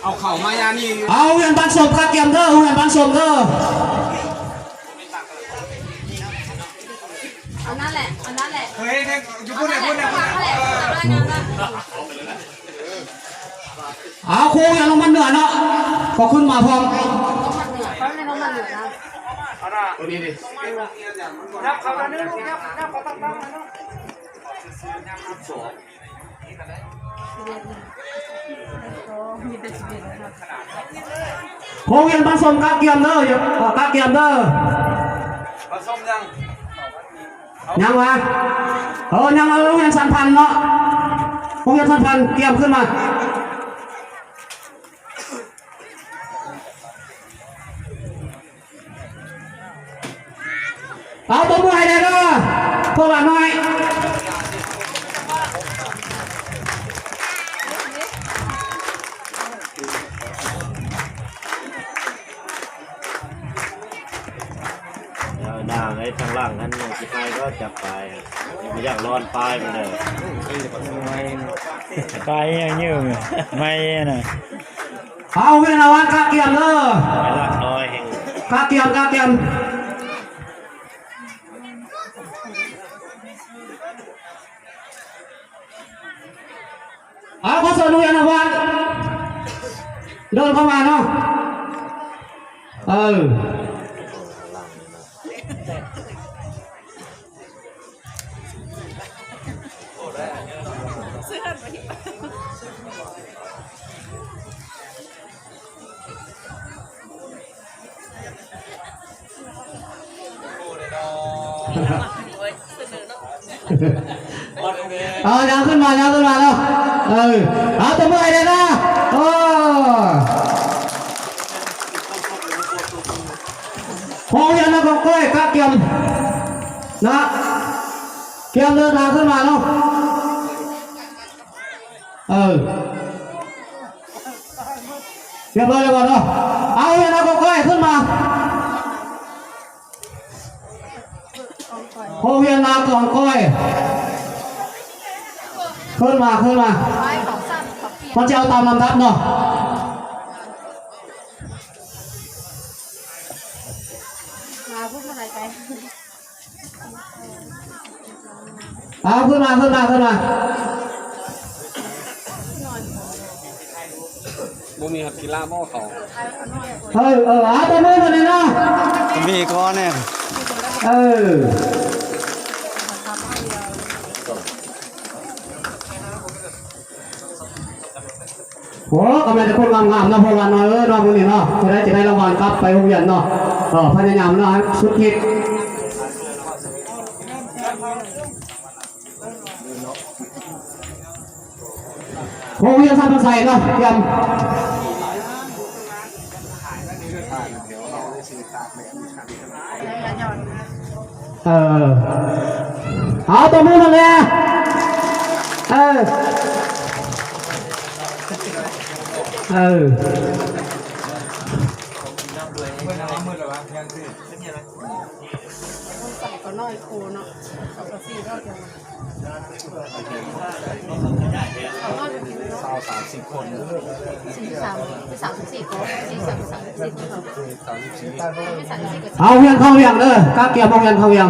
ເອົາເຂົ້າມາຍານີ້ ເອົາໂຮງຮຽນບ້ານສົມກະກຽມເດີ ໂຮງຮຽນບ້ານສົມເດີ. ເອົານັ້ນແຫຼະ ເອົານັ້ນແຫຼະ ເຮີ້ຍ ຢູ່ພຸ້ນແຫຼະ ພຸ້ນແຫຼະ ພຸ້ນແຫຼະ. ເອົາ ຄູຢາກລົງມາເໜືອເນາະ ກໍຂຶ້ນມາພ້ອມ. ໂຮງຮຽນບ້ານສົມກະກຽມເດີ ກະກຽມເດີ. ປະສົມຍັງ? ຍັງວະ? ເອີ ຍັງ. ເອີ ໂຮງຮຽນສັມພັນເນາະ ໂຮງຮຽນສັມພັນກຽມຂຶ້ນມາ. ເອົາ ຕົບມືໃຫ້ແດ່ເດີ ພວກຫຼານນ້ອຍ. ເອົານາງໄອ້ທາງຫຼັງຫັ້ນ ຊິໄປກໍຈັບປາຍ ບໍ່ຢາກລອນປາຍມັນເດີ ປາຍຫຍັງຢູ່ ໄມ້ນະ. ເອົາ ເວລາວັນກະກຽມເດີ ໄອ້ຫຼັກນ້ອຍແຮງ ກະກຽມ ກະກຽມ. ເອົາ ຂໍເຊີນໂຮງຮຽນນະວັນ ເດີນເຂົ້າມາເນາະ. ເອີ ເອີ ຍ່າງຂຶ້ນມາ ຍ່າງຂຶ້ນມາເນາະ. ເອີ ເອົາ ຕົບມືໃຫ້ແດ່ເດີ. ໂອ້ ໂຮງຮຽນນາກອງກ້ອຍ ກະກຽມນະ ກຽມເດີນທາງຂຶ້ນມາເນາະ. ເອີ ຮຽບຮ້ອຍແລ້ວບໍ່ເນາະ? ເອົາ ຮຽນນາກອງກ້ອຍຂຶ້ນມາ ໂຮງຮຽນນາກອງກ້ອຍ ຂຶ້ນມາ ຂຶ້ນມາ. ມັນຈະເອົາຕາມລຳດັບເນາະ. ມາພຸ້ນ ມາໄກ. ເອົາ ຂຶ້ນມາ ຂຶ້ນມາ ຂຶ້ນມາ. ບໍ່ມີຮັກກິລາບໍ່ເຂົາ? ເອີ ເອີ ເອົາ ຕົບມືເພິ່ນແດ່ເນາະ. ມີກໍແນ່. ເອີ ໂອ້ ກໍມີແຕ່ຄົນງາມໆເນາະ ພວກຫຼານນ້ອຍເອີຍເນາະ ມື້ນີ້ເນາະ ຜູ້ໃດຈະໄດ້ລາງວັນກັບໄປໂຮງຮຽນເນາະ. ເອີ ພະຍາຍາມເນາະ ໃຫ້ສຸດຂີດ. ໂຮງຮຽນສາມພັນໄຊເນາະ ກຽມ. ເອີ ເອົາ ຕົບມືໃຫ້ແດ່. ເອີ ເອີ ໃສ່ກໍນ້ອຍໂຄເນາະ ເຂົາກໍສີ່ຮ້ອຍກວ່າ ເຂົານ້ອຍກວ່າ ຊາວສາມສິບຄົນ ສາມສິບ ສາມສິບສີ່ຄົນ ສາມສິບສີ່ ເອົາ ໂຮງຮຽນຄຳວຽງເດີ ກະກຽມໂຮງຮຽນຄຳວຽງ.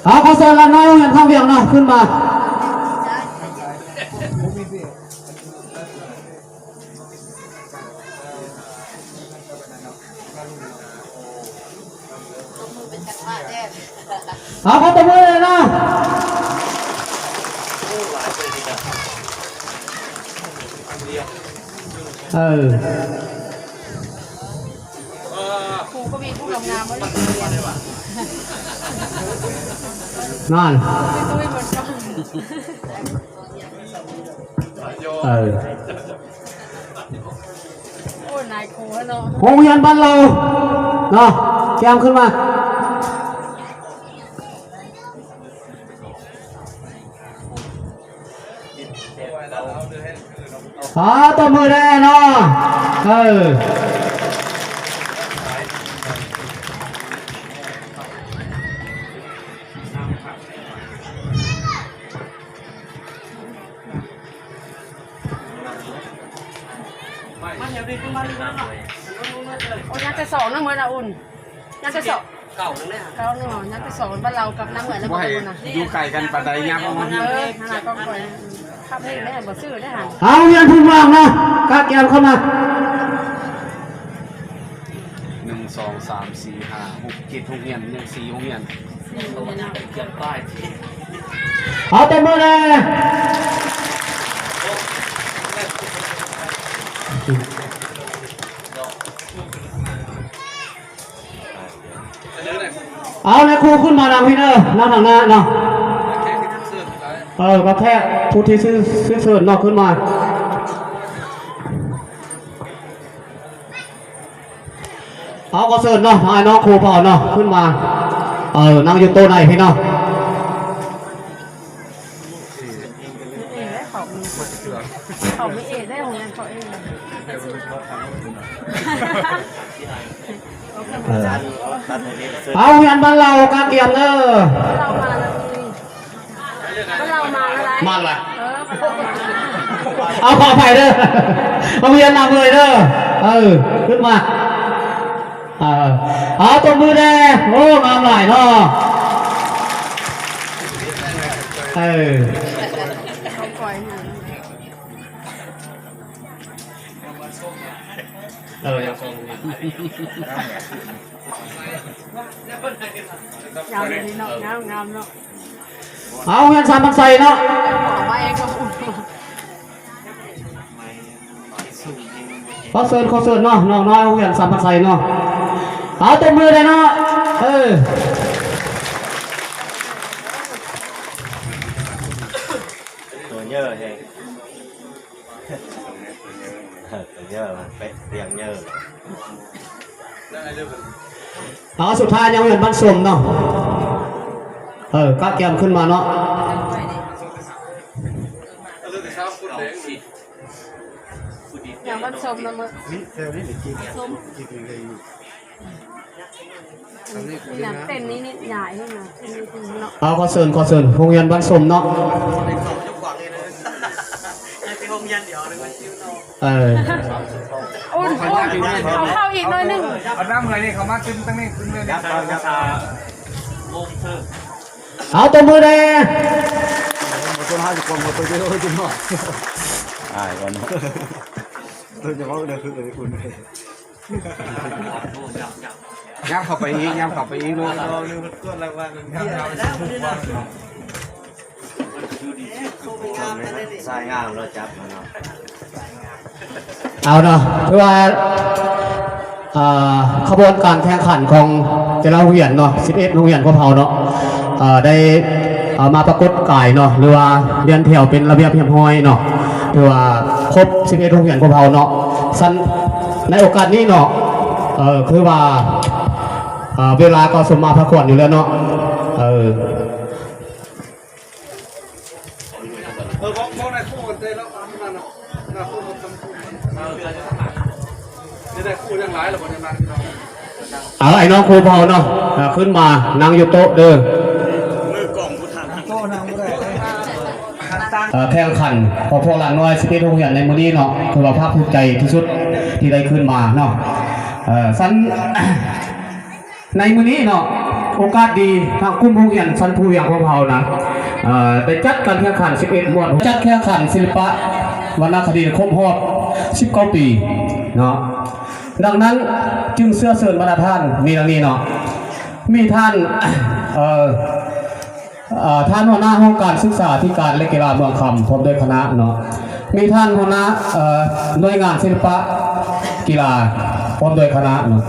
ເອົາ ຂໍເຊີນຫຼານນ້ອຍໂຮງຮຽນຄຳວຽງເນາະ ຂຶ້ນມາ. ເອົາ ຂໍຕົບມືເລີຍເນາະ. ເອີ ຄູກໍມີຜູ້ງາມໆ ບໍ່ໄດ້ ນັ້ນ ເອີ. ໂອ້ຍ ນາຍຄູເນາະ ໂຮງຮຽນບ້ານເຫຼົ່າເນາະ ກຽມຂຶ້ນມາ. ອ່າ ຕົບມືແດ່ເນາະ ເອີ. ໂອ້ຍ ຍັງແຕ່ສອງນະ ເໝືອນອະອຸ່ນ ຍັງແຕ່ສອງ ເກົ້າໜຶ່ງເດ້ ເກົ້າໜຶ່ງ ຍັງແຕ່ສອງ ບ້ານເຮົາກັບນາເໝືອນນະ ບໍ່ໃຫ້ຢູ່ໃກ້ກັນປານໃດ ຍັບອອກມາ ເອີ ຫັ້ນນະ ກໍຄ່ອຍ ຂັບເຮ່ງໄດ້ ບໍ່ຊື້ໄດ້ຫັ້ນ. ເອົາ ໂຮງຮຽນພູມວາງນະ ກະກຽມເຂົ້າມາ. ໜຶ່ງ ສອງ ສາມ ສີ່ ຫ້າ ຫົກ ເຈັດ ໂຮງຮຽນ ຍັງສີ່ໂຮງຮຽນ ເອົາ ຕົບມືແດ່. ເອົາ ນາຍຄູຂຶ້ນມານຳພີ້ເດີ ນຳທາງໜ້າເນາະ ເອີ ກໍແຄ່ຜູ້ທີ່ຊື່ ຊື່ເຊີນເນາະ ຂຶ້ນມາ. ເອົາ ຂໍເຊີນເນາະ ທາງອ້າຍນ້ອງຄູເຜົ່າເນາະ ຂຶ້ນມາ ເອີ ນັ່ງຢູ່ໂຕະໃນພີ້ເນາະ. ເຂົາມີເອງໄດ້ ໂຮງຮຽນເຂົາເອງ ເອີ. ເອົາ ໂຮງຮຽນບ້ານເຫຼົ່າ ກະກຽມເດີ. ບ້ານເຮົາມາແລ້ວນີ້ ບ້ານເຮົາມາແລ້ວໄດ໋ ມາແລ້ວ ເອີ ບ້ານເຮົາມາແລ້ວ. ເອົາ ຂໍອະໄພເດີ ໂຮງຮຽນນຳເລີຍເດີ ເອີ ຂຶ້ນມາ ເອີ ເອົາ ຕົບມືແດ່. ໂອ້ ງາມຫຼາຍເນາະ ເອີ. ເອີ ງາມເນາະ ງາມໆ ເນາະ. ເອົາ ໂຮງຮຽນສາມພັນໄຊເນາະ ຂໍເຊີນ ຂໍເຊີນເນາະ ນ້ອງນ້ອຍໂຮງຮຽນສາມພັນໄຊເນາະ. ເອົາ ຕົບມືແດ່ເນາະ ເອີ. ຕົວເຍີແຮງ ເອີ ຕົວເຍີ ເປັນຕຽງເຍີ. ເອົາ ສຸດທ້າຍຍັງເປັນບ້ານສົມເນາະ ເອີ ກະກຽມຂຶ້ນມາເນາະ. ຍັງບ້ານສົມນະ ມື້ ເອົາ ຂໍເຊີນ ຂໍເຊີນ ໂຮງຮຽນບ້ານສົມເນາະ ເອີ. ໂອ້ຍ ໂອ້ຍ ເອົາເຂົ້າອີກໜ້ອຍໜຶ່ງ ເອົານຳເລີຍນີ້ ເຂົ້າມາຕື່ມຕັ້ງນີ້ ຕື່ມເລີຍນີ້. ເອົາ ຕົບມືແດ່. ອາຍກ່ອນເນາະ ໂດຍສະເພາະເລື່ອງຄືໄອ້ຄຸນ ຍາມເຂົ້າໄປອີກ ຍາມເຂົ້າໄປອີກເນາະ ສາຍງາມເນາະ ຈັບມາເນາະ. ເອົາເນາະ ຖືວ່າ ເອີ ຂະບວນການແຂ່ງຂັນຂອງແຕ່ລະໂຮງຮຽນເນາະ ສິບເອັດໂຮງຮຽນຂອງເຮົາເນາະ ເອີ ໄດ້ ເອີ ມາປາກົດກາຍເນາະ ຫຼືວ່າລຽນແຖວເປັນລະບຽບຮຽບຮ້ອຍເນາະ ຖືວ່າຄົບສິບເອັດໂຮງຮຽນຂອງເຮົາເນາະ. ຊັ້ນໃນໂອກາດນີ້ເນາະ ເອີ ຄືວ່າ ເອີ ເວລາກໍສົມມາພາຄວນຢູ່ແລ້ວເນາະ ເອີ. ເອີ ບອກ ບອກນາຍຄູເດ້ ລາວຕາມນັ້ນນະ ນາຍຄູ ນາຍຄູຍັງຫຼາຍລະບໍ່ ຍັງນັ່ງຢູ່ເນາະ. ເອົາ ໄອ້ນ້ອງຄູເຜົ່າເນາະ ຂຶ້ນມານັ່ງຢູ່ໂຕະເດີ. ເອີ ແຂ່ງຂັນຂອງພວກຫຼານນ້ອຍສິບເອັດໂຮງຮຽນໃນມື້ນີ້ເນາະ ຖືວ່າພາກພູມໃຈທີ່ສຸດທີ່ໄດ້ຂຶ້ນມາເນາະ. ເອີ ຊັ້ນ ໃນມື້ນີ້ເນາະ ໂອກາດດີ ທາງກຸ່ມໂຮງຮຽນຊັ້ນພູວຽງຂອງເຮົານະ ເອີ ໄດ້ຈັດການແຂ່ງຂັນສິບເອັດໝວດ ຈັດແຂ່ງຂັນສິລະປະວັນນະຄະດີຄົບຮອບສິບເກົ້າປີເນາະ. ດັ່ງນັ້ນຈຶ່ງເຊື້ອເຊີນບັນດາທ່ານມີດັ່ງນີ້ເນາະ ມີທ່ານ ເອີ ເອີ ທ່ານຫົວໜ້າຫ້ອງການສຶກສາທິການ ແລະ ກິລາເມືອງຄຳ ພ້ອມດ້ວຍຄະນະເນາະ, ມີທ່ານຫົວໜ້າ ເອີ ໜ່ວຍງານສິລະປະກິລາ ພ້ອມດ້ວຍຄະນະເນາະ,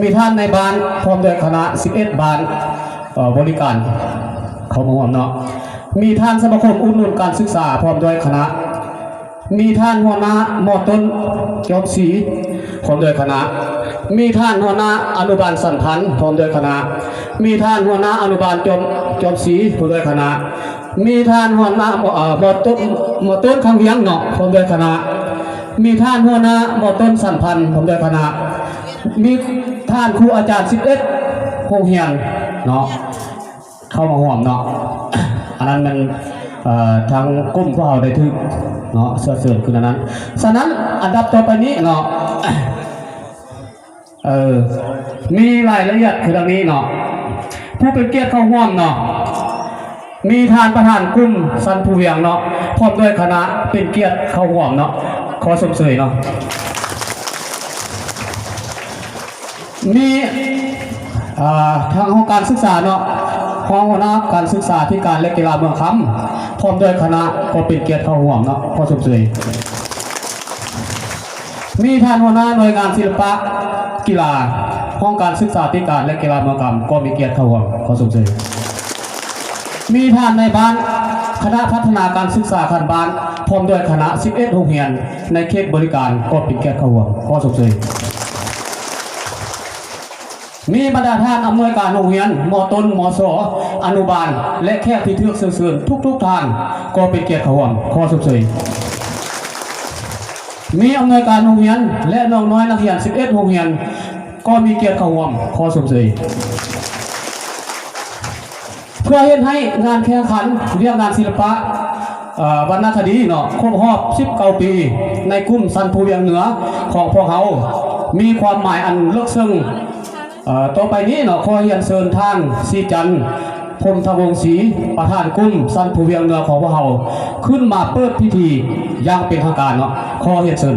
ມີທ່ານນາຍບ້ານພ້ອມດ້ວຍຄະນະ ສິບເອັດບ້ານ ເອີ ບໍລິການເຂົ້າມາຮ່ວມເນາະ, ມີທ່ານສະມາຄົມອຸດໜູນການສຶກສາພ້ອມດ້ວຍຄະນະ, ມີທ່ານຫົວໜ້າ ໝໍຕົ້ນ ຈອມສີ ພ້ອມດ້ວຍຄະນະ, ມີທ່ານຫົວໜ້າອະນຸບານສັນພັນ ພ້ອມດ້ວຍຄະນະ, ມີທ່ານຫົວໜ້າອະນຸບານຈອມ ຈອມສີ ພ້ອມດ້ວຍຄະນະ, ມີທ່ານຫົວໜ້າ ເອີ ມ.ຕົ້ນ ມ.ຕົ້ນຂ້າງວຽງເນາະ ພ້ອມດ້ວຍຄະນະ, ມີທ່ານຫົວໜ້າ ມ.ຕົ້ນສັນພັນ ພ້ອມດ້ວຍຄະນະ, ມີທ່ານຄູອາຈານສິບເອັດໂຮງຮຽນເນາະ ເຂົ້າມາຮ່ວມເນາະ. ອັນນັ້ນແມ່ນ ເອີ ທາງກຸ່ມພວກເຮົາໄດ້ຖືກເນາະ ເຊື້ອເຊີນຂຶ້ນອັນນັ້ນ. ສະນັ້ນ ອັນດັບຕໍ່ໄປນີ້ເນາະ ເອີ ມີລາຍລະອຽດຄືດັ່ງນີ້ເນາະ. ຜູ້ເປັນກຽດເຂົ້າຮ່ວມເນາະ ມີທ່ານປະທານກຸ່ມສັນພູວຽງເນາະ ພ້ອມດ້ວຍຄະນະເປັນກຽດເຂົ້າຮ່ວມເນາະ ຂໍຊົມເຊີຍເນາະ. ມີ ເອີ ທາງຫ້ອງການສຶກສາເນາະ ຮອງຫົວໜ້າການສຶກສາທິການ ແລະ ກິລາເມືອງຄຳ ພ້ອມດ້ວຍຄະນະກໍເປັນກຽດເຂົ້າຮ່ວມເນາະ ຂໍຊົມເຊີຍ. ມີທ່ານຫົວໜ້າໜ່ວຍງານສິລະປະກິລາ ຫ້ອງການສຶກສາທິການ ແລະ ກິລາເມືອງຄຳ ກໍມີກຽດເຂົ້າຮ່ວມ ຂໍຊົມເຊີຍ. ມີທ່ານນາຍບ້ານຄະນະພັດທະນາການສຶກສາຂັ້ນບ້ານ ພ້ອມດ້ວຍຄະນະສິບເອັດໂຮງຮຽນໃນເຂດບໍລິການ ກໍເປັນກຽດເຂົ້າຮ່ວມ ຂໍຊົມເຊີຍ. ມີບັນດາທ່ານອຳນວຍການໂຮງຮຽນ ມ.ຕົ້ນ ມ.ສ ອະນຸບານ ແລະ ແຂກທີ່ຖືກເຊີນເຊີນທຸກໆທ່ານ ກໍເປັນກຽດເຂົ້າຮ່ວມ ຂໍຊົມເຊີຍ. ມີອຳນວຍການໂຮງຮຽນ ແລະ ນ້ອງນ້ອຍນັກຮຽນສິບເອັດໂຮງຮຽນ ກໍມີກຽດເຂົ້າຮ່ວມ ຂໍຊົມເຊີຍ. ເພື່ອເຮັດໃຫ້ງານແຂ່ງຂັນວຽກງານສິລະປະ ເອີ ວັນນະຄະດີເນາະ ຄົບຮອບສິບເກົ້າປີ ໃນກຸ່ມສັນພູວຽງເໜືອຂອງພວກເຮົາ ມີຄວາມໝາຍອັນເລິກເຊິ່ງ ເອີ ຕໍ່ໄປນີ້ເນາະ ຂໍຮຽນເຊີນທ່ານ ສີຈັນ ພົມທະວົງສີ ປະທານກຸ່ມສັນພູວຽງເໜືອຂອງພວກເຮົາ ຂຶ້ນມາເປີດພິທີຢ່າງເປັນທາງການເນາະ ຂໍຮຽນເຊີນ.